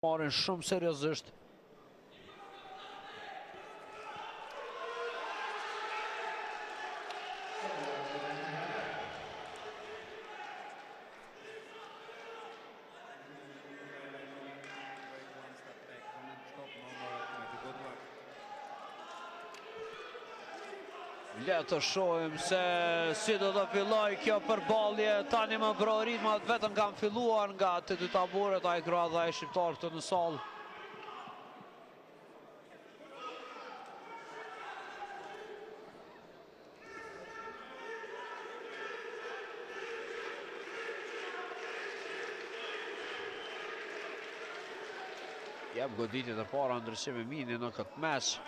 Marrin shumë seriozisht. Le të shohim se si do të fillojë kjo përballje. Tani më brohoritmat vetëm kanë filluar nga të dy taborët, ai kroat dhe ai shqiptar këtu në sallë. Jep goditjet e para Ndriçim Emini në këtë meç.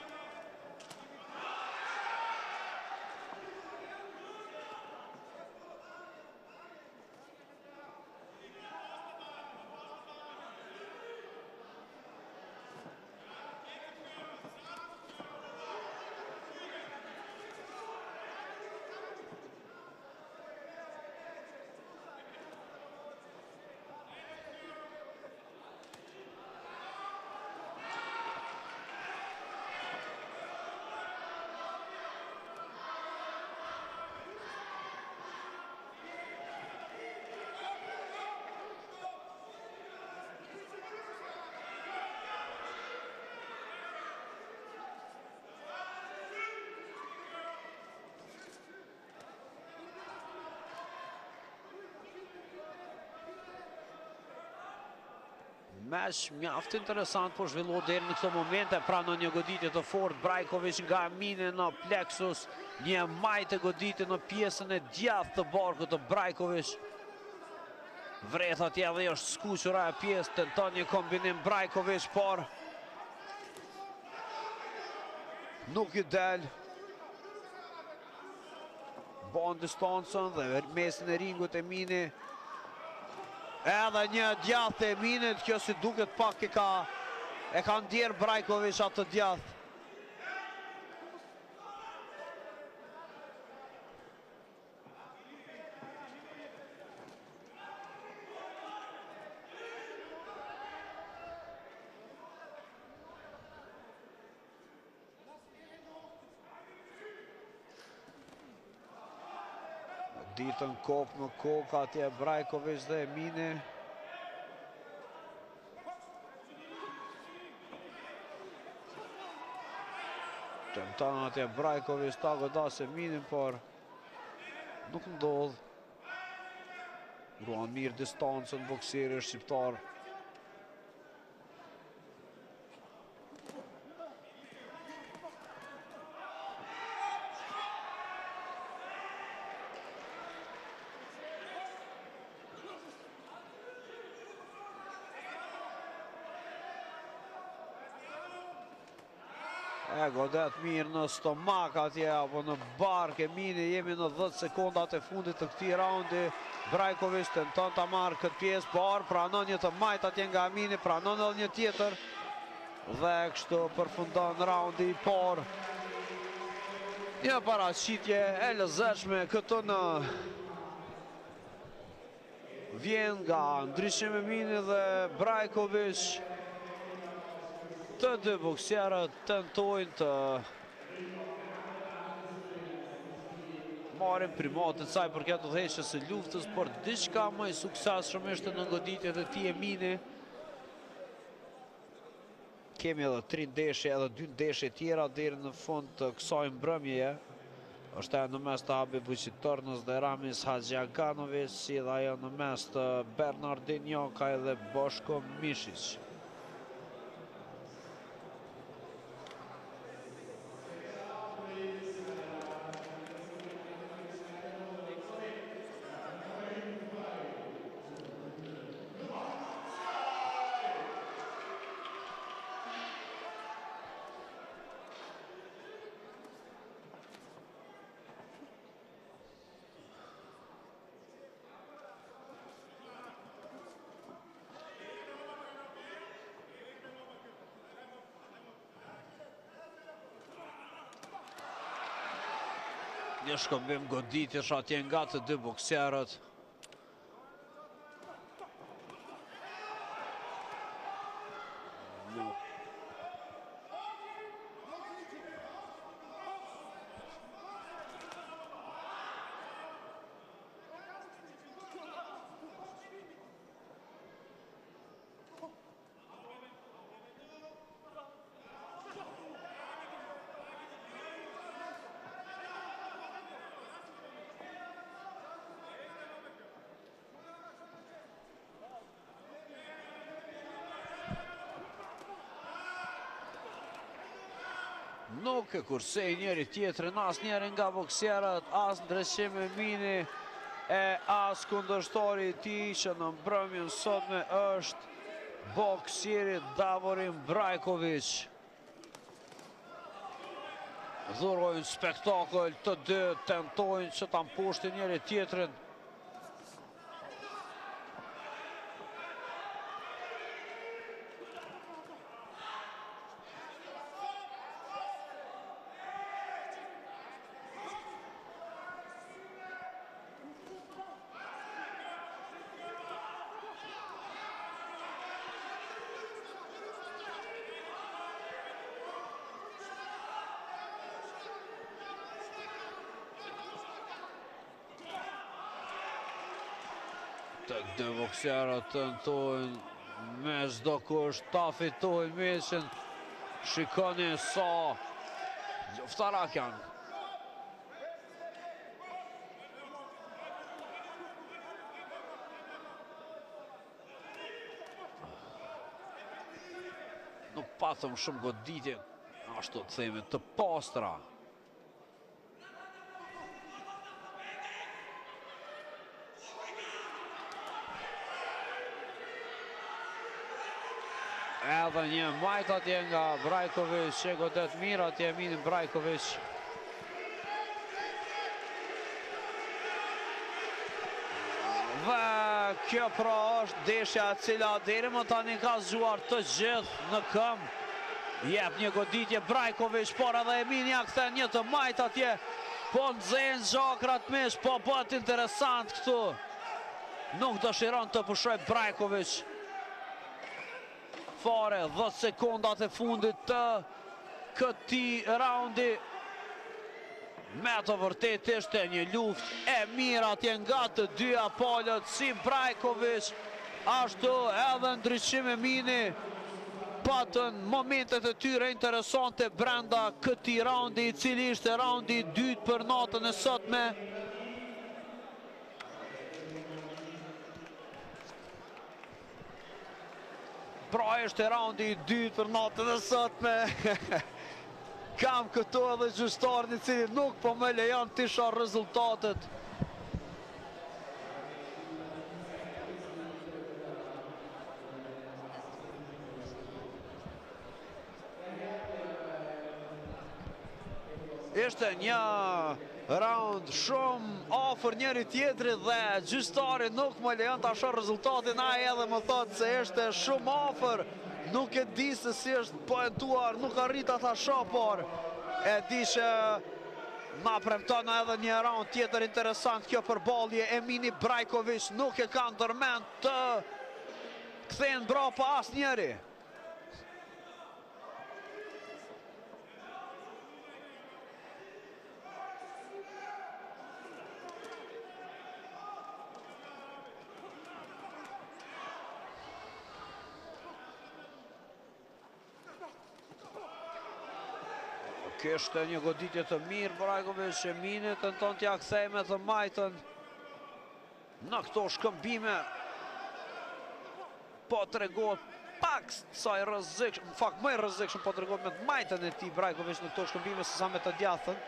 Meç mjaft interesant po zhvillohet deri në këto momente, pranon një goditje të fortë Brajkovic nga Emini në pleksus, një majtë goditje në pjesën e djathtë të barkut të Brajkovic. Vret atje dhe është skuqur ajo pjesë, tenton një kombinim Brajkovic, por nuk i del. Mban distancën dhe mesin e ringut Emini. Edhe një djathtë e Eminit, kjo si duket pak e ka e ka ndjerë Brajkovic atë djathtë. Ditën kokë më kokë atje Brajkovic dhe Emini. Tenton atje Brajkovic ta godasë Eminin, por nuk ndodh. Ruan mirë distancën bokseri shqiptar. E godet mirë në stomak atje apo në bark Emini, jemi në 10 sekondat e fundit të këtij raundi. Brajkovic tenton ta marrë këtë pjesë, por pranon një të majtë atje nga Emini, pranon edhe një tjetër. Dhe kështu përfundon raundi i parë. Një paraqitje e lezetshme këtu në Vjen nga Ndriçim Emini dhe Brajkovic. Të dy boksierët tentojnë të marrin primatet sa i përket udhëheqjes së luftës, por diçka më i suksesshëm ishte në goditjet e tij Emini. Kemi edhe tri ndeshje, edhe dy ndeshje tjera deri në fund të kësaj mbrëmjeje. Është ajo në mes të Habib Vučitornës dhe Ramis Haxhiaganovic, si dhe ajo në mes të Bernardin Jokaj dhe Boshko Mishiq. Një shkëmbim goditjesh atje nga të dy boksierët. Nuk Nuk e kursejnë njëri tjetrin, as njëri nga boksierët, as Ndriçim Emini e as kundërshtari i tij që në mbrëmjen e sotme është Boksieri Davorin Brajkoviq dhurojnë spektakël të dy tentojnë që ta mposhtin njëri tjetrin. Të dy boksierët tentojnë me çdo kusht ta fitojnë meçin. Shikoni sa luftarak janë. Nuk patëm shumë goditje, ashtu të themi, të pastra. Edhe një majtë atje nga Brajkovic, që godet mirë atje Eminin Brajkovic. Dhe kjo pra është ndeshja e cila deri më tani ka zgjuar të gjithë në këmbë. Jep një goditje Brajkovic, por edhe Emini ia kthen një të majtë atje. Po nxehen gjakrat miq, po bëhet interesant këtu. Nuk dëshiron të pushojë Brajkovic. Fare 10 sekondat e fundit të këtij raundi. Me të vërtetë ishte një luftë e mirë atje nga të dyja palët, si Brajkovic, ashtu edhe Ndriçim Emini, patën momentet e tyre interesante brenda këtij raundi, i cili ishte raundi i dytë për natën e sotme. Pra është raundi i dytë për natën e sotme. Kam këtu edhe gjyqtarin i cili nuk po më lejon t'i shoh rezultatet. Ishte një round shumë afër njëri tjetrit dhe gjyqtari nuk më lejon ta shoh rezultatin, ai edhe më thotë se ishte shumë afër, nuk e di se si është poentuar, nuk arrita ta shoh, por e di që na premton edhe një round tjetër interesant kjo përballje. Emini Brajkovic nuk e ka ndërmend të kthehen mbrapa asnjëri. Kishte një goditje të mirë Brajkovic, Emini tenton t'ia kthejë me të majtën në këto shkëmbime. Po tregohet pak sa i rrezikshëm, në fakt më i rrezikshëm po tregohet me të majtën e tij Brajkovic në këto shkëmbime se sa me të djathtën.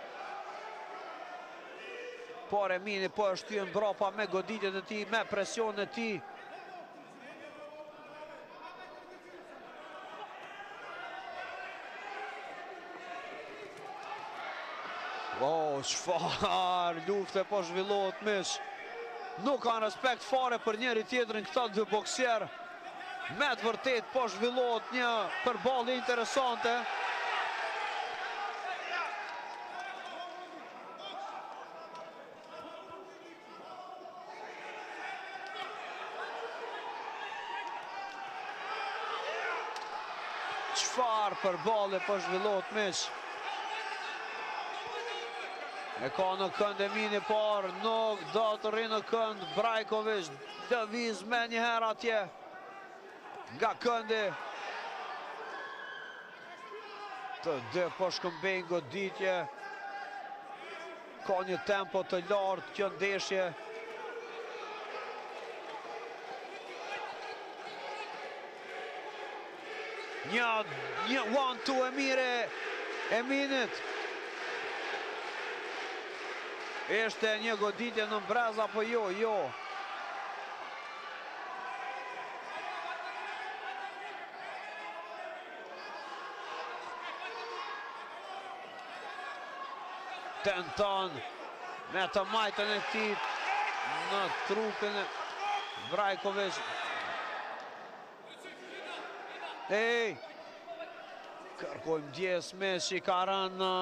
Por Emini po e shtyn mbrapa me goditjet e tij, me presionin e tij. O, çfarë lufte po zhvillohet miq. Nuk kanë respekt fare për njëri tjetrin këta dy boksierë. Me të vërtetë po zhvillohet një përballje interesante. Çfarë përballje po zhvillohet miq. E ka në kënd Emini por nuk do të rri në kënd Brajkovic lëviz menjëherë atje nga këndi. Të dy po shkëmbejnë goditje. Ka një tempo të lartë kjo ndeshje. Një, një one two e mirë e Eminit. Ishte një goditje në brez apo jo, jo. Tenton me të majtën e tij në trupin e Brajkovic. Ej! Kërkojmë ndjesë miq i ka rënë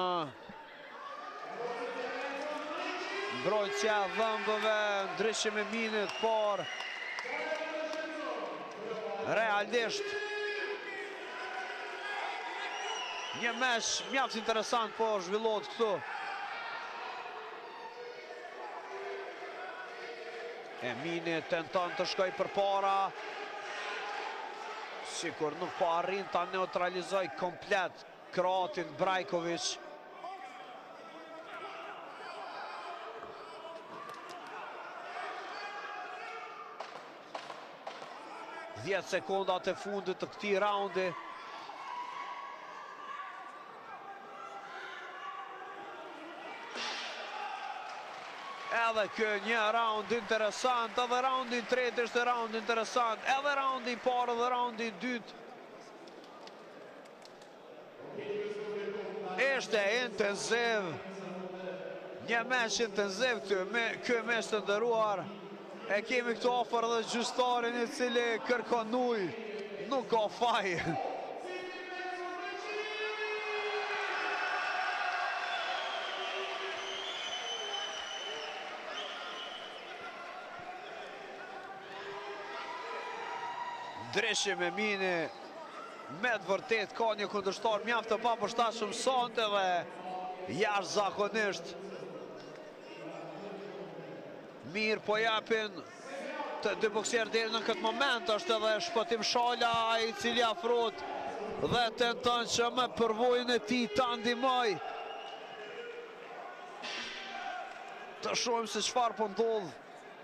mbrojtësja e dhëmbëve Ndriçim Eminit, por realisht një meç mjaft interesant po zhvillohet këtu. Emini tenton të shkojë përpara. Sikur nuk po arrin ta neutralizojë komplet kroatin Brajkovic. 10 sekondat e fundit të këtij raundi. Edhe ky një raund interesant, edhe raundi i tretë ishte raund interesant, edhe raundi i parë edhe raundi i dytë. Ishte intensiv, një meç intensiv këtu, me, ky meç të nderuar. E kemi këtu afër dhe gjyqtarin i cili kërkon ujë, nuk ka faj. Ndriçim Emini me të vërtetë ka një kundërshtar mjaft të papërshtatshëm sonte dhe jashtëzakonisht mirë po japin të dy boksierët deri në këtë moment është edhe Shpëtim Shala ai i cili afrohet dhe tenton që me përvojën e tij ta ndihmojë. Të shohim se çfarë po ndodh,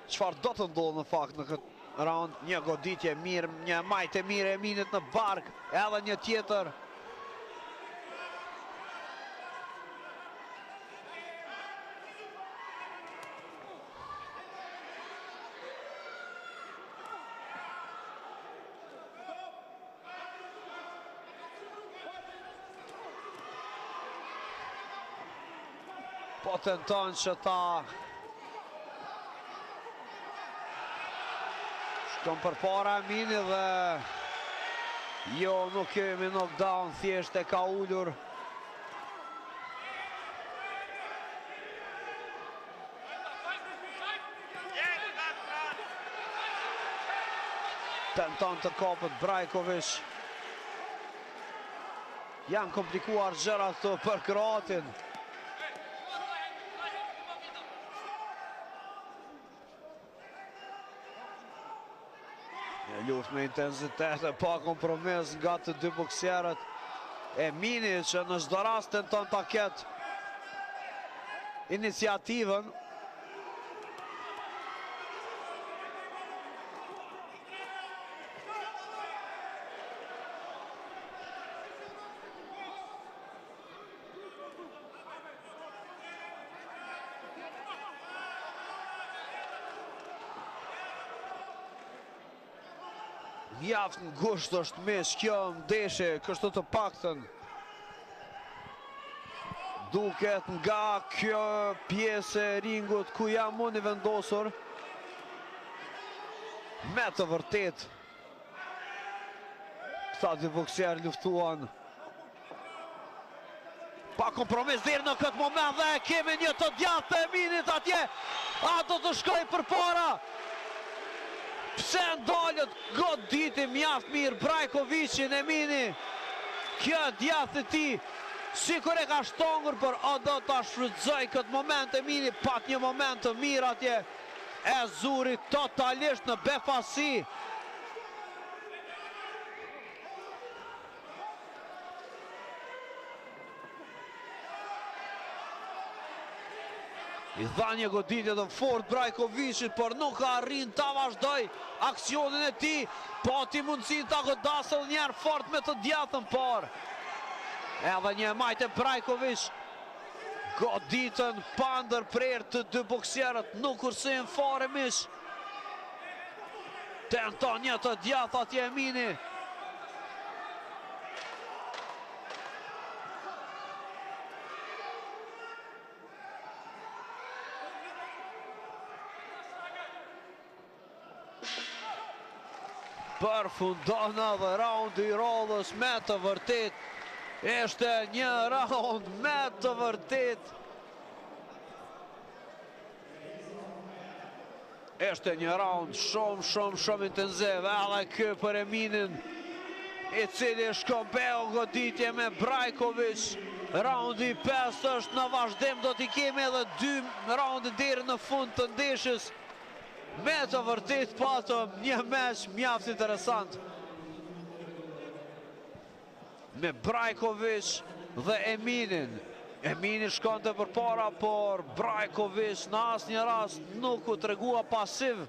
çfarë do të ndodhë në fakt në këtë round. Një goditje mirë, një majtë e mirë e Eminit në bark, edhe një tjetër. Po tenton që ta shkon përpara Emini dhe jo nuk kemi knockdown, thjesht e ka ulur. Tenton të kapet Brajkovic. Janë komplikuar gjërat këtu për kroatin. Një luftë me intensitet e pa kompromis nga të dy boksierët. Emini që në çdo rast tenton ta ketë iniciativën. Mjaft ngushtë është miq kjo ndeshje, kështu të paktën. Duket nga kjo pjesë e ringut ku jam unë i vendosur. Me të vërtetë. Këta dy boksierë luftuan pa kompromis deri në këtë moment dhe kemi një të djathtë të Eminit atje. A do të shkojë përpara? Pse ndalet goditi mjaft mirë Brajkoviqin Emini. Kjo e djathtë e tij sikur e ka shtangur, por a do ta shfrytëzojë këtë moment Emini, pat një moment të mirë atje, e zuri totalisht në befasi. I dha një goditje të fortë Brajkoviqit, por nuk arrin ta vazhdojë aksionin e tij. Pati mundësinë ta godasë edhe një herë fort me të djathtën, por edhe një e majtë e Brajkoviq. Goditën pa ndërprerë të dy boksierët, nuk kursehen fare miq. Tenton një të djathtë atje Emini. Përfundon edhe raundi i radhës me të vërtetë. Ishte një raund me të vërtetë. Ishte një raund shumë, shumë, shumë intenziv, edhe ky për Eminin, i cili shkëmbeu goditje me Brajkoviq. Raundi i pestë është në vazhdim, do t'i kemi edhe dy raunde deri në fund të ndeshjes. Me të vërtetë patëm një meç mjaft interesant. Me Brajkoviq dhe Eminin. Emini shkonte përpara, por Brajkoviq në asnjë rast nuk u tregua pasiv.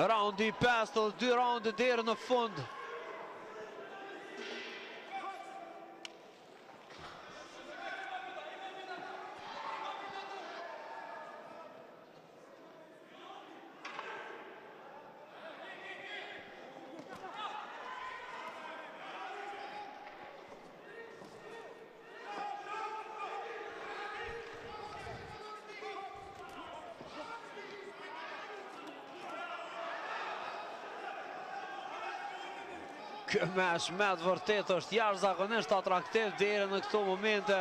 Raundi i pestë dhe dy raunde deri në fund. Ky meç me të vërtetë është jashtëzakonisht atraktiv deri në këto momente.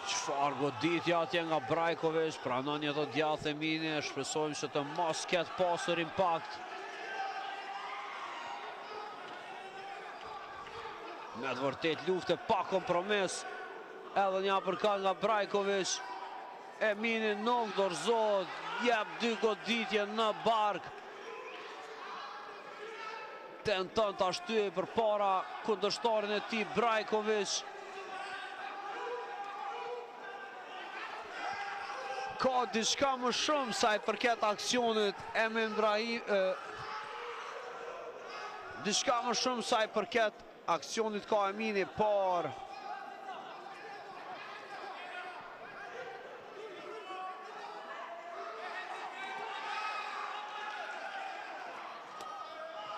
Çfarë goditje atje nga Brajkoviq, pranon një të djathtë Emini, shpresojmë që të mos ketë pasur impakt. Me të vërtetë luftë pa kompromis, edhe një uppercut nga Brajkoviq. Emini nuk dorëzohet, jep dy goditje në bark. Tenton ta shtyjë përpara kundërshtarin e tij Brajkoviq. Ka diçka më shumë sa i përket aksionit Emin Brahim diçka më shumë sa i përket aksionit ka Emini, por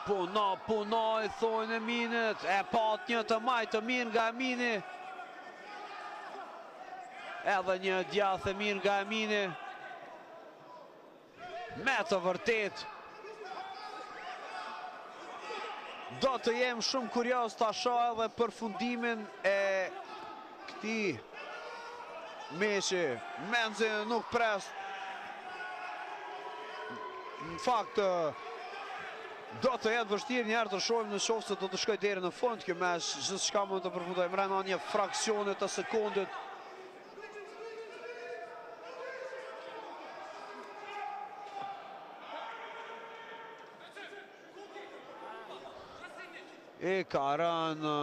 Puno, puno, i thojnë Eminit, e pat një të majtë të mirë nga Emini. Edhe një djathtë e mirë nga Emini. Me të vërtetë. Do të jem shumë kurioz ta shoh edhe përfundimin e këtij meçi. Mezi nuk pres. Në fakt, do të jetë vështirë njëherë të shohim në qoftë se do të shkojë deri në fund ky meç, gjithçka mund të përfundojë mrena një fraksioni të sekundit. E ka rënë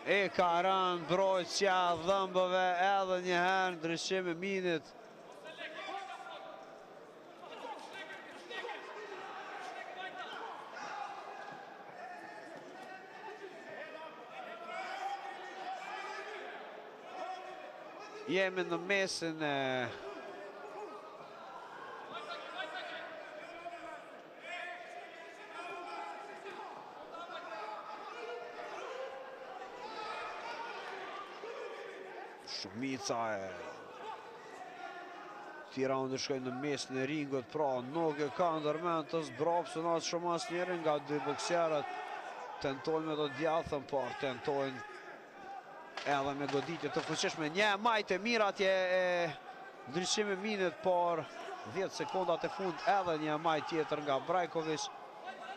E ka rënë mbrojtësja e dhëmbëve edhe një herë ndryshim Eminit. Jemi në mesin e Shumica e Këtij raundi shkoi në mesin e ringut, pra nuk e ka ndërmend të zbrapsën aq shumë asnjëri nga dy boksierët. Tentojnë me të djathtën, por tentojnë edhe me goditje të fuqishme. Një e majtë e mirë atje e Ndriçim Eminit, por 10 sekondat e fund edhe një e majtë tjetër nga Brajkovic.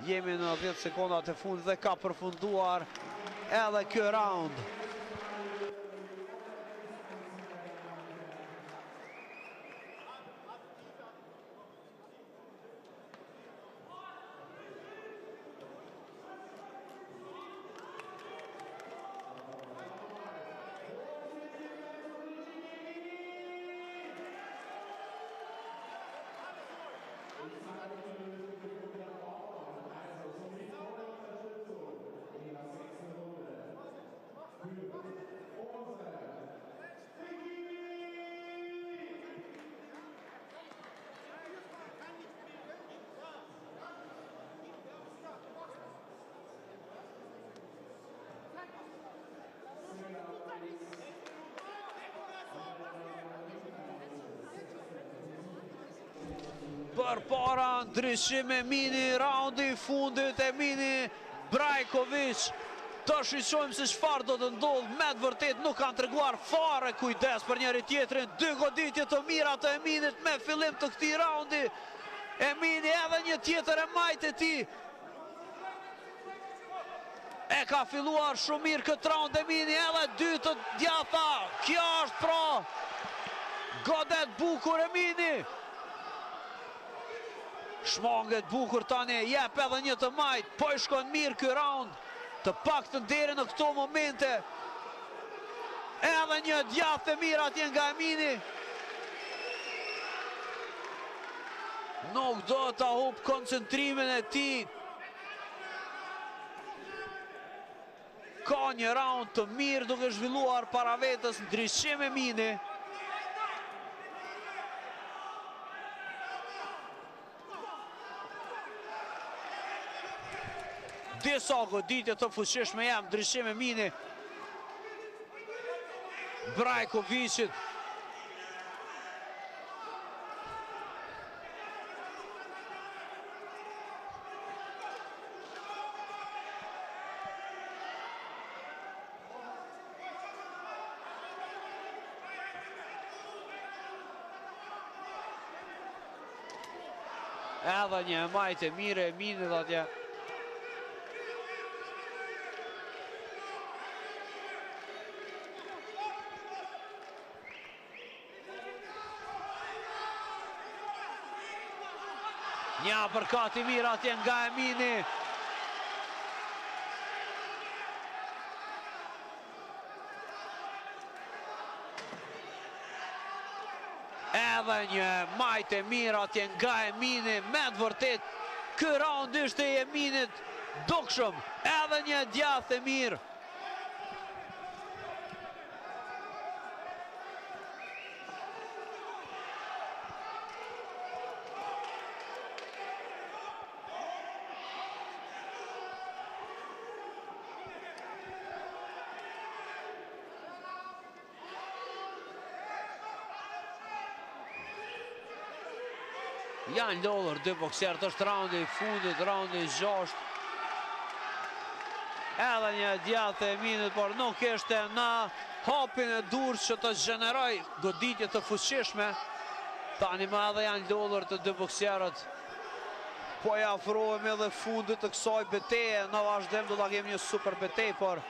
Jemi në 10 sekondat e fund dhe ka përfunduar edhe ky round. Përpara Ndriçim Emini, raundi i fundit Emini Brajkovic. Të shikojmë se çfarë do të ndodhë, me të vërtetë nuk kanë treguar fare kujdes për njëri-tjetrin. Dy goditje të mira të Eminit me fillim të këtij raundi. Emini edhe një tjetër e majtë e tij. E ka filluar shumë mirë këtë raund Emini edhe dy të djathta. Kjo është pra godet bukur Emini. Shmanget bukur tani, jep edhe një të majtë, po i shkon mirë ky round, të paktën deri në këto momente. Edhe një djathtë e mirë atje nga Emini. Nuk do ta hup koncentrimin e tij. Ka një round të mirë duke zhvilluar para vetes Ndriçim Emini. Disa goditje të fuqishme jep Ndriçim Emini. Brajkoviqit. Edhe një e majtë e mirë e Eminit atje. Një apërkat i mirë atje nga Emini. Edhe një majtë e mirë atje nga Emini, me të vërtetë, ky round ishte i Eminit dukshëm, edhe një djathtë e mirë. Janë lodhur dy boksierët, është raundi i fundit, raundi i gjashtë. Edhe një djathtë e Eminit, por nuk ishte në hapin e duhur që të gjenerojë goditje të fuqishme. Tani më edhe janë lodhur të dy boksierët. Po i afrohemi edhe fundit të kësaj beteje, në vazhdim do ta kemi një super betejë, por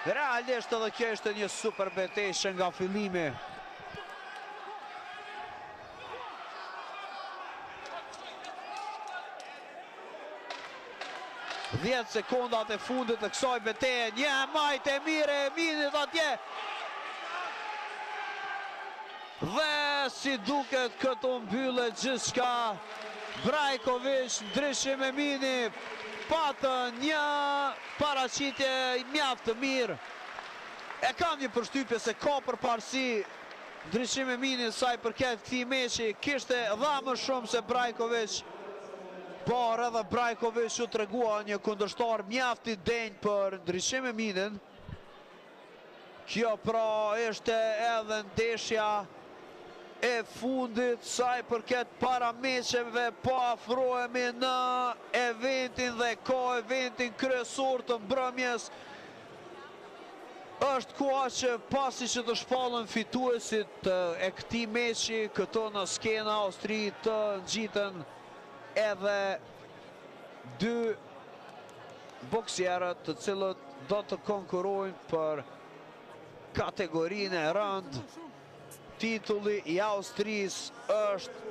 realisht edhe kjo ishte një super betejë që nga fillimi. 10 sekondat e fundit të kësaj beteje, një e majtë e mirë e Eminit atje. Dhe si duket këtu mbyllet gjithçka, Brajkovic, Ndriçim Emini, patën një paraqitje mjaft të mirë. E kam një përshtypje se ka përparësi Ndriçim Emini sa i përket këtij meçi, kishte dha më shumë se Brajkovic, por edhe Brajkovic u tregua një kundërshtar mjaft i denjë për Ndriçim Eminin. Kjo pra ishte edhe ndeshja. e fundit sa i përket parameçeve po afrohemi në eventin dhe ko-eventin kryesor të mbrëmjes është koha që pasi që të shpallen fituesit e këtij meçi këtu në skenë në Austri të ngjiten edhe dy boksierët të cilët do të konkurrojnë për kategorinë e rëndë. Titulli i Austrisë është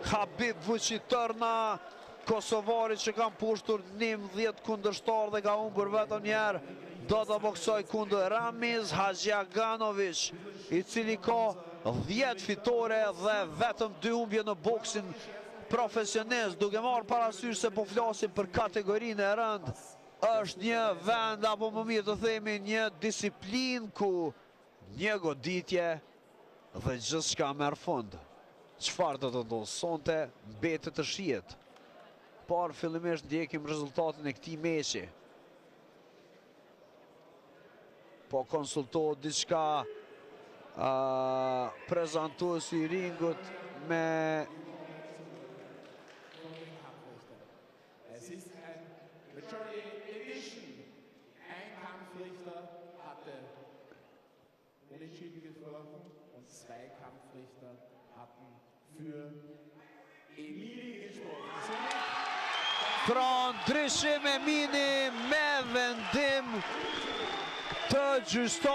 Habib Vuçitërna, kosovari që ka mposhtur 11 kundërshtarë dhe ka humbur vetëm një herë, do të boksojë kundër Ramiz Haxhiaganovic, i cili ka 10 fitore dhe vetëm 2 humbje në boksin profesionist, duke marrë parasysh se po flasim për kategorinë e rëndë, është një vend apo më mirë të themi një disiplinë ku një goditje dhe gjithçka merr fund. Çfarë do të ndodhë sonte, mbetet të shihet. Por fillimisht ndjekim rezultatin e këtij meçi. Po konsultohet diçka prezantuesi i ringut me Es ist ein Majority Division. Ein Kampfrichter hatte unentschieden gesprochen und zwei Kampfrichter hatten für Emini gesprochen. Pra Ndriçim Emini me vendim të gjyqtarëve.